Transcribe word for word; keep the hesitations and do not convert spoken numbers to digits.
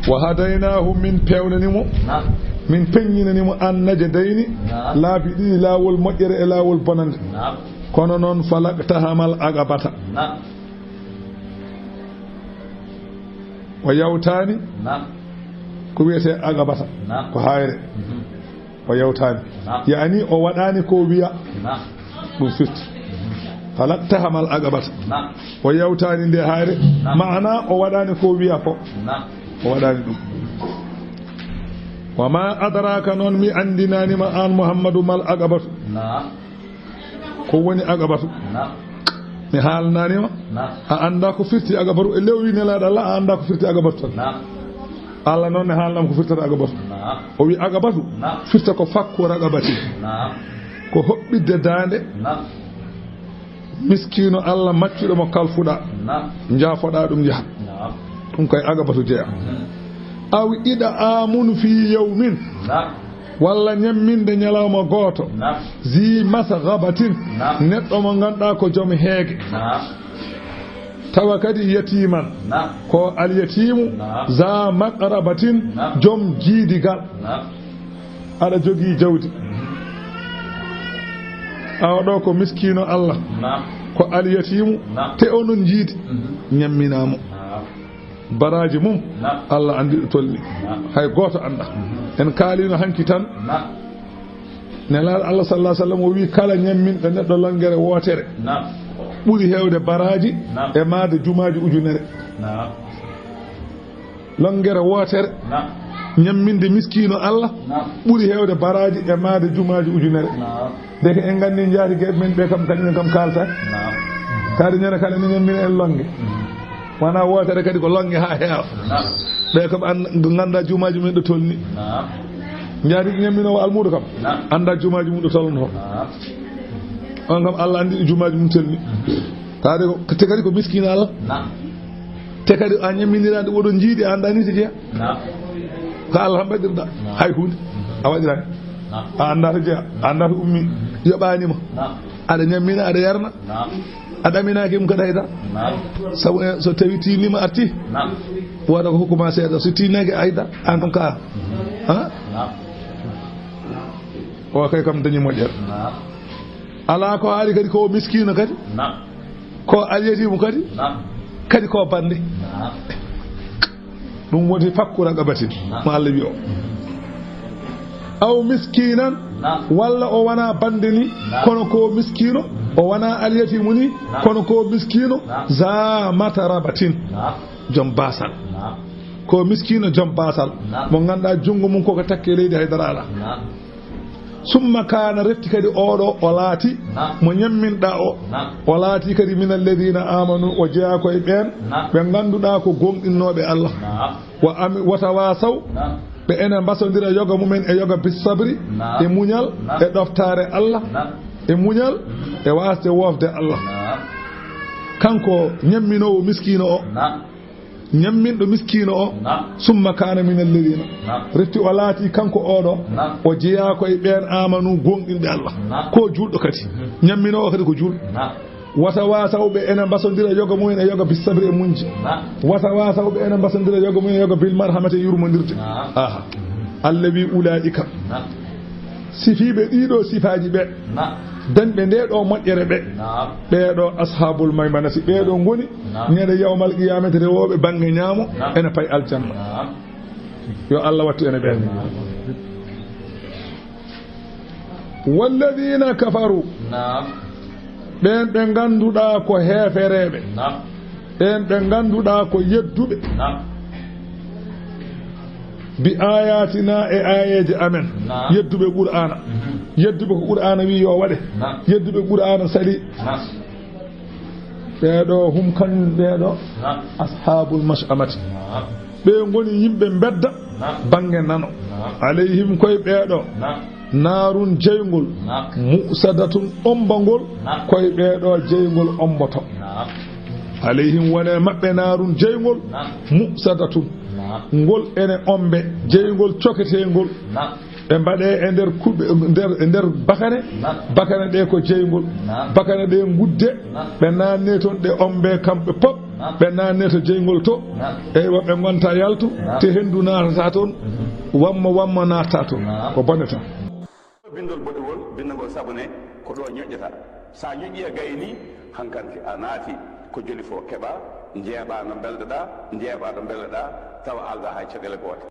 Wa hadaynaahu, min peewnani mo, naam, min peññinani mo, an najdayni, naam, laabi ɗiɗi, laawol moƴƴere e laawol bonande. Naam. Kono noon, falaqtahamal aqabata. Naam. O yawtaani, naam, ko wiyetee aqabata. Naam. Ko haayre. Mhm. O yawtaani. Naam. Yaani o waɗaani ko wiya. Naam. Ɗum firti. Falaqtahamal aqabata. Naam. O yawtaani nde haayre. Naam. Maana o waɗaani ko wiya ko. Naam. O waɗaani ɗum. Wa ma adraka, noon mi anndinaani ma aan Muhammadu, mal aqabatu. Naam. Ko woni aqabatu? Naam. Mi haalnaani ma. Naam. A anndaa ko firti aqabatu? E lewwi Nelaaɗo Allah, a anndaa ko firti aqabatu tan? Naam. Allah noon ne haalnam ko firtata aqabatu. Naam. O wi aqabatu, naam, firta ko fakku raqabati. Naam. Ko hoɓɓidde daande. Naam. Miskiino Allah maccuɗo mo kalfuɗaa. Naam. Njaafoɗaa ɗum yaha. Naam. Ɗum koye aqabatu jeyaa. Mhm. Aw id'aamun fii yawmin. Naam. Walla ñamminde ñalawma gooto. Naam. Zi masghabatin. Naam. Neɗɗo mo ngannduɗaa ko joom heege. Naam. Tawa kadi yatiiman. Naam. Ko alyatiimu. Naam. Za maqrabatin. Naam. Joom jiidigal. Naam. Aɗa jogii jawdi. Mhm. Awa ɗo ko miskiino Allah. Naam. Ko alyatiimu. Naam. Te onon njiidi. Mhm. Ñamminaa mo. Naam. Baraaji mum, naam, Allah anndi ɗo tolni. Naam. Hay gooto anndaa. Mhm. En kaaliino hanki tan. Naam. Nelaaɗo Allah sallallahu alaihi wasallam o wi kala ñamminɗo neɗɗo lonngere wootere, naam, ɓuri heewde baraaji, naam, e maayde jumaaji ujunere. Naam. Lonngere wootere, naam, ñamminde miskiino Allah, naam, ɓuri heewde baraaji e maayde jumaaji ujunere. Naam. Ndeke en nganndi njaatigeeɓe men ɓe kam, kañum en kam kaalta. Naam. Kadi ñande kala ene ñammina en lonnge. Mhm. Wonaa wootere kadi, ko lonnge haa heewa. Naam. Ɓe kam an-, nganndaa jumaaji mum ɗo tolni. Naam. Njaatigi ñamminoowo almuudo kam, naam, anndaa jumaaji mum ɗo tolno. Naam. On kam Allah anndi ɗo jumaaji mum tolni. Mhm. Kadi ko, te kadi ko miskiino Allah. Naam. Te kadi a ñamminiraande oɗo njiidi, a anndaa ni so jeyaa. Naam. Ko Allah tan mbaɗirɗa. Naam. Hay huunde. A waɗiraani. Naam. A anndaa to jeyaa, a anndaa to ummii. Yoɓaani ma. Naam. Aɗa ñammina, aɗa yarna. Naam. A ɗaminaaki mum kadi hay dara. Naam. Sabu en, so tawi tiinniima arti. Naam. Wooda ko hokkuma seeɗa. So tiinnaaki hay dara, aan kam ka. Mhm. Ha? Naam. O kay kam dañi moƴƴere. Naam. Alaa ko haali kadi ko o miskiino kadi. Naam. Ko alyatiimu kadi. Naam. Kadi ko bannde. Naam. Ɗum woni fakku raqabatin, naam, mo Allah wi o. Aw miskiinan, naam, walla o wonaa bannde ni, naam, kono ko miskiino, o wonaa alyatiimu ni, naam, kono ko miskiino, naam, za matrabatin, naam, joom baasal. Naam. Ko miskiino joom baasal, naam, mo ngannduɗaa junngo mum koko takke leydi, hay dara alaa. Naam. Summa kaana, refti kadi oɗo o laati, naam, mo ñamminɗa o, naam, o laati kadi min alladina amanu, o jeyaa ko e ɓeen, naam, ɓe ngannduɗaa ko gooŋɗinnooɓe Allah. Naam. Wa ami-, wa tawasaw, naam, ɓe ene mbasondira yoga mumen e yoga bis sabri, naam, e muñal, naam, e ɗoftaare Allah, naam, e muñal, mhm, e waasde woofde Allah. Naam. Kanko ñamminoowo miskiino o. Naam. Ñamminɗo miskiino o, naam, summa kaana min alladina, naam, refti o laati kanko oɗo, naam, o jeyaa ko e ɓeen amanu gooŋɗinɓe Allah. Naam. Ko juulɗo kadi. Mhm. Ñamminoowo kadi ko juulɗo. Naam. Wa tawasaw, ɓe ene mbasondira yoga mumen e yoga bis sabri e muñji. Naam. Wa tawasaw, ɓe ene mbasondira yoga mumen e yoga bil marhamati e yurmondirde. Naam. Aha. Allah wi ulaa'ika. Naam. Sifiiɓe ɗiɗo sifaaji ɓe. Naam. Dañɓe nde ɗo moƴƴere ɓe. Naam. Ɓee ɗo ashabul maymanati, ɓee ɗo ngoni, naam, ñande yawmal qiyamati rewooɓe bannge ñaamo, naam, ene pay aljanna. Naam. Yo Allah wattu ene ɓeen. Naam. Walladina kafaru. Naam. Ɓeen ɓe ngannduɗaa ko heefereeɓe. Naam. Ɓeen ɓe ngannduɗaa ko yedduɓe. Naam. Bi ayatina, e aayeeje amen. Naam. Yedduɓe Qur'aana. Mhm. Yedduɓe ko Qur'aana wi yo waɗe. Naam. Yedduɓe Qur'aana sali. Naam. Ɓee ɗo hum kañum ɓee ɗo. Naam. Ashabul mash'amati. Naam. Ɓe ngoni yimɓe mbedda. Naam. Bannge nano. Naam. Alayhim, koye ɓee ɗo. Naam. Naarun jeyngol. Naam. Mu'sadatun ombangol. Naam. Koye ɓee ɗo jeyngol omboto. Naam. Alayhim, wone maɓɓe naarun jeyngol. Naam. Mu'sadatun. Naam. Ngol ene ombe, jeyngol coketeengol. Naam. Ɓe mbaɗe e nder kuɓe, nder, e nder bakane. Naam. Bakane ɗe ko jeyngol. Naam. Bakane ɗe ngudde. Naam. Ɓe naanne toon, ɗe ombe kamɓe pop. Ɓe naanne to jeyngol to. Eywa, ɓe ngonta yaltu. Te henndu naatata toon. Wamma wamma naatata toon. Ko bone tan. Binndol boɗewol, binndagol sabu ne ko ɗo ñoƴƴata. So a ñoƴƴii a gayni, hankanti a naati ko joli fof keɓa, njeeɓa no mbelɗa-ɗaa, njeeɓa no mbelɗa-ɗaa, tawa alɗa hay caɗeele goote.